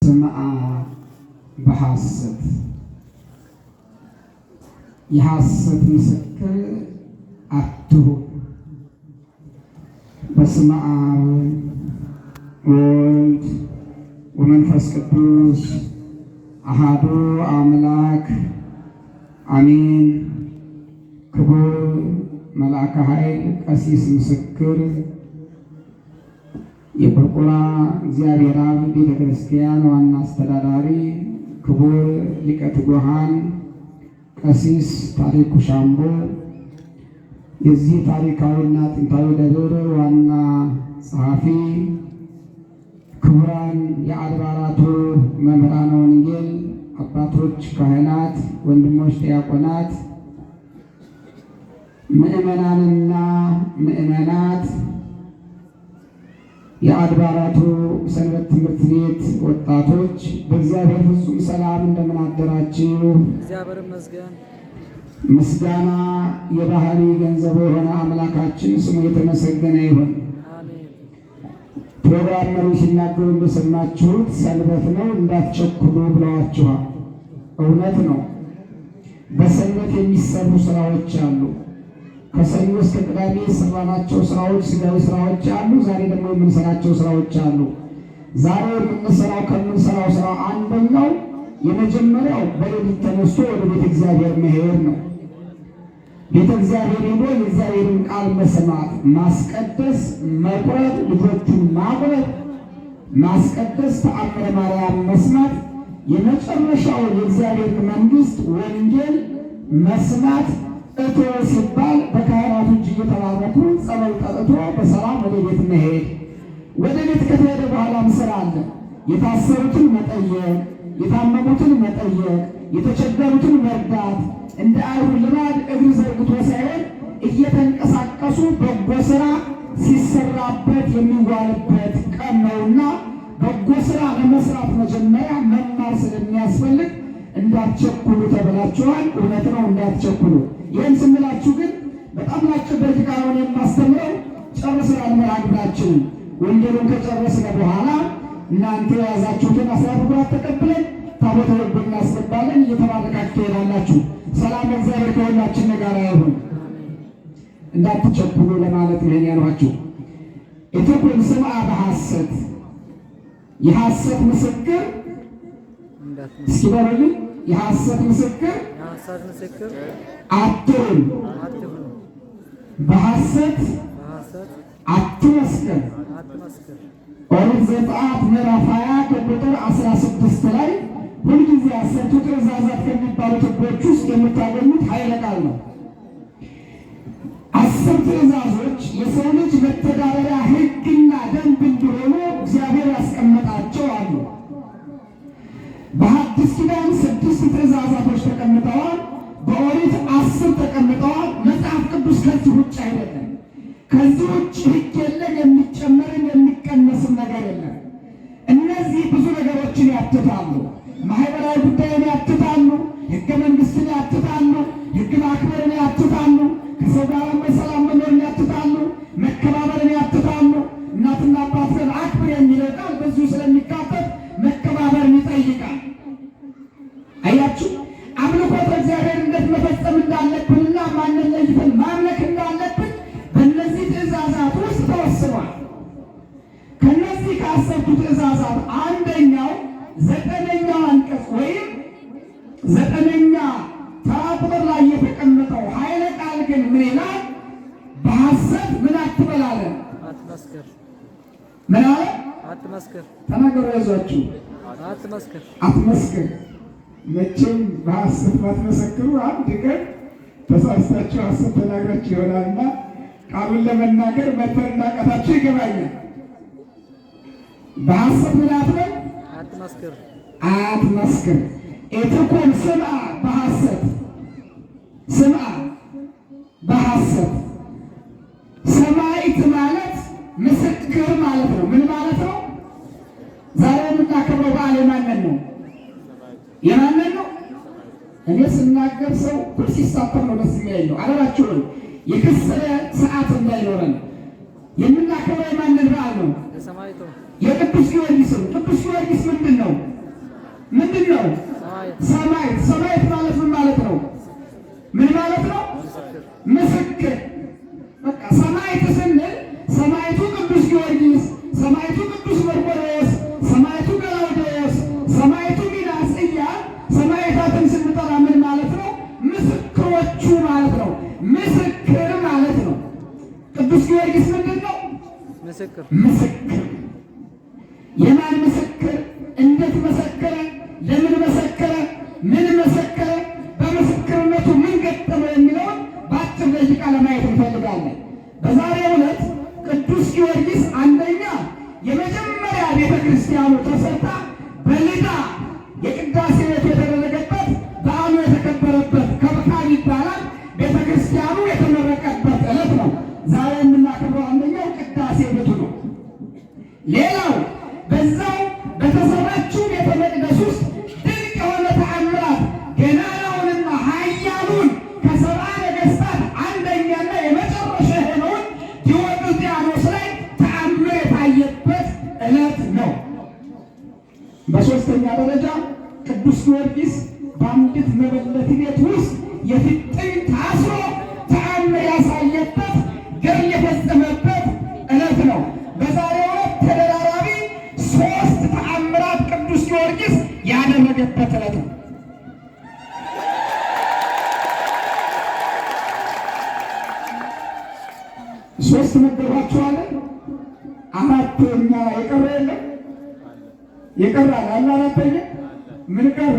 ስምዐ በሐሰት የሐሰት ምስክር አትሁን። በስመ አብ ወወልድ ወመንፈስ ቅዱስ አሃዱ አምላክ አሜን። ክቡር መልአከ ኃይል ቀሲስ ምስክር የቆርቆራ እግዚአብሔር አብ ቤተ ክርስቲያን ዋና አስተዳዳሪ፣ ክቡር ሊቀ ትጉሃን ቀሲስ ታሪኩ ሻምቦ፣ የዚህ ታሪካዊና ጥንታዊ ደብር ዋና ጸሐፊ፣ ክቡራን የአድባራቱ መምህራነ ወንጌል አባቶች፣ ካህናት፣ ወንድሞች ዲያቆናት፣ ምዕመናንና ምዕመናት፣ የአድባራቱ ሰንበት ትምህርት ቤት ወጣቶች፣ በእግዚአብሔር ፍጹም ሰላም እንደምን አደራችሁ? እግዚአብሔር ይመስገን። ምስጋና የባህሪ ገንዘቡ የሆነ አምላካችን ስሙ የተመሰገነ ይሁን። አሜን። ፕሮግራም መሪ ሲናገሩ እንደሰማችሁት ሰንበት ነው እንዳትቸኩሉ ብለዋችኋል። እውነት ነው። በሰንበት የሚሰሩ ስራዎች አሉ። ከሰኞ እስከ ቅዳሜ የሰራናቸው ስራዎች ስጋዊ ስራዎች አሉ። ዛሬ ደግሞ የምንሰራቸው ስራዎች አሉ። ዛሬ የምንሰራው ከምንሰራው ስራ አንደኛው የመጀመሪያው በሌሊት ተነስቶ ወደ ቤተ እግዚአብሔር መሄድ ነው። ቤተ እግዚአብሔር ሄዶ የእግዚአብሔርን ቃል መስማት፣ ማስቀደስ፣ መቁረብ፣ ልጆቹን ማቁረብ፣ ማስቀደስ፣ ተአምረ ማርያም መስማት፣ የመጨረሻው የእግዚአብሔር መንግሥት ወንጌል መስማት፣ እቶ ሲባል በካህናቱ እጅ እየተባረኩ ጸበል ጠጥቶ በሰላም ወደ ቤት መሄድ። ወደ ቤት ከተሄደ በኋላም ስራ አለ። የታሰሩትን መጠየቅ፣ የታመሙትን መጠየቅ፣ የተቸገሩትን መርዳት። እንደ አይሁድ ልማድ እግር ዘርግቶ ሳይሆን እየተንቀሳቀሱ በጎ ስራ ሲሰራበት የሚዋልበት ቀን ነውና በጎ ስራ ለመስራት መጀመሪያ መማር ስለሚያስፈልግ እንዳትቸኩሉ ተብላችኋል። እውነት ነው፣ እንዳትቸኩሉ። ይህን ስንላችሁ ግን በጣም ላጭር ደቂቃ ነው የማስተምረው። ጨርሰናል መርሃ ግብራችንን። ወንጌሉን ከጨረስን በኋላ እናንተ የያዛችሁትን አስራት በኩራት ተቀብለን ታቦተ ሕጉን እናስገባለን። እየተባረካችሁ ትሄዳላችሁ። ሰላም እግዚአብሔር ከሁላችን ጋር ይሁን። እንዳትቸኩሉ ለማለት ይሄን ያልኋችሁ። ኢትኩን ስምዐ በሐሰት የሐሰት ምስክር እስኪ በሉልኝ። የሐሰት ምስክር የሐሰት ምስክር አትሁን፣ አትሁን፣ በሐሰት በሐሰት አትመስክር። አትመስክር። ኦሪት ዘጸአት ምዕራፍ 20 ከቁጥር 16 ላይ ሁልጊዜ አስርቱ ትእዛዛት ከሚባሉት ሕጎች ውስጥ የምታገኙት ኃይለ ቃል ነው። 10 ትእዛዞች የሰው ልጅ መተዳደሪያ ሕግና ደንብ እንዲሆኑ እግዚአብሔር ያስቀመጣቸው አሉ። በሐዲስ ኪዳን 6 ትእዛዛቶች ተቀምጠዋል። በኦሪት 10 ተቀምጠዋል። መጽሐፍ ቅዱስ ከዚህ ውጭ አይደለም። ከዚህ ውጭ ሕግ የለም፣ የሚጨመርም የሚቀነስም ነገር የለም። እነዚህ ብዙ ነገሮችን ያትታሉ። ማህበራዊ ጉዳይን ያትታሉ፣ ሕገ መንግስትን ያትታሉ፣ ሕግ ማክበርን ያትታሉ፣ ከሰው ጋር በሰላም መኖርን ያትታሉ፣ መከባበርን ያትታሉ። እናትና አባትን አክብር የሚለው ቃል በዚሁ ስለሚካተት መከባበርን ይጠይቃል። አያችሁ፣ አምልኮተ እግዚአብሔር እንዴት መፈጸም እንዳለብንና ማንን ለይተን ማምለክ እንዳለብን በእነዚህ ትእዛዛት ውስጥ ተወስኗል። ከነዚህ ከ10ቱ ትእዛዛት አንደኛው 9ኛው አንቀጽ ወይም 9ኛ ተራ ቁጥር ላይ የተቀመጠው ኃይለ ቃል ግን ምን ይላል? በሐሰት ምን አትበላለን። አትመስክር። ምን አለ? አትመስክር። ተናገሩ፣ ያዟችሁ። አትመስክር። አትመስክር። መቼም በሐሰት ባትመሰክሩ አንድ ቀን ተሳስታችሁ ሐሰት ተናግራችሁ ይሆናልና ቃሉን ለመናገር መድፈር እንዳቃታችሁ ይገባኛል። በሐሰት ምን አትበል? አትመስክር። አትመስክር። ኢትኩን ስምዐ በሐሰት ስምዐ በሐሰት። ሰማዕት ማለት ምስክር ማለት ነው። ምን ማለት ነው? ዛሬ የምናከብረው በዓል የማንን ነው? የማንን ነው? እኔ ስናገር ሰው ሁሉ ሲሳተፍ ነው ደስ የሚለኝ ነው። አደራችሁን የከሰረ ሰዓት እንዳይኖረን። የምናከብረው የማንን በዓል ነው? የሰማዕቱ የቅዱስ ጊዮርጊስን። ቅዱስ ጊዮርጊስ ምንድን ነው? ምንድን ነው? ሰማዕት። ሰማዕት ማለት ምን ማለት ነው? ምን ማለት ነው? ምስክር። በቃ ሰማዕት ስንል ሰማዕቱ ቅዱስ ጊዮርጊስ፣ ሰማዕቱ ቅዱስ መርቆሬዎስ፣ ሰማዕቱ ገላውዴዎስ፣ ሰማዕቱ ሚናስ እያልን ሰማዕታትን ስንጠራ ምን ማለት ነው? ምስክሮቹ ማለት ነው። ምስክር ማለት ነው። ቅዱስ ጊዮርጊስ ምንድን ነው? ምስክር። ምስክር። የማን ምስክር? እንዴት መሰከረ? ለምን መሰከረ? ምን መሰከረ? በምስክርነቱ ምን ገጠመው የሚለውን በአጭር ደቂቃ ለማየት እንፈልጋለን። በዛሬው ዕለት ቅዱስ ጊዮርጊስ አንደኛ የመጀመሪያ ቤተ ክርስቲያኑ ተሰርታ በልዳ የቅዳሴ ቤቱ የተደረገበት፣ በዓሉ የተከበረበት፣ ከብካብ ይባላል። ቤተ ክርስቲያኑ የተመረቀበት ዕለት ነው። ዛሬ የምናከብረው አንደኛው ቅዳሴ ቤቱ ነው። ሌላው በዛው በተሰራችው ቤተ መቅደስ ውስጥ ድንቅ የሆነ ተአምራት ገናናውንና ኃያሉን ከሰብአ ነገሥታት አንደኛና የመጨረሻ የሆነውን ዲዮቅልጥያኖስ ላይ ተአምር የታየበት ዕለት ነው። በሦስተኛ ደረጃ ቅዱስ ጊዮርጊስ በአንዲት መበለት ቤት ውስጥ የፊጥኝ ታስሮ ተአምር ያሳየበት፣ ገድል የፈጸመበት ዕለት ነው። በዛሬው ዕለት ተደራራቢ ሶስት ተአምራት ቅዱስ ጊዮርጊስ ያደረገበት ዕለት ነው። ሶስት ነገሯችኋለን። አራተኛ የቀረ የለም? የቀረ አለ? አራተኛ ምን ቀረ?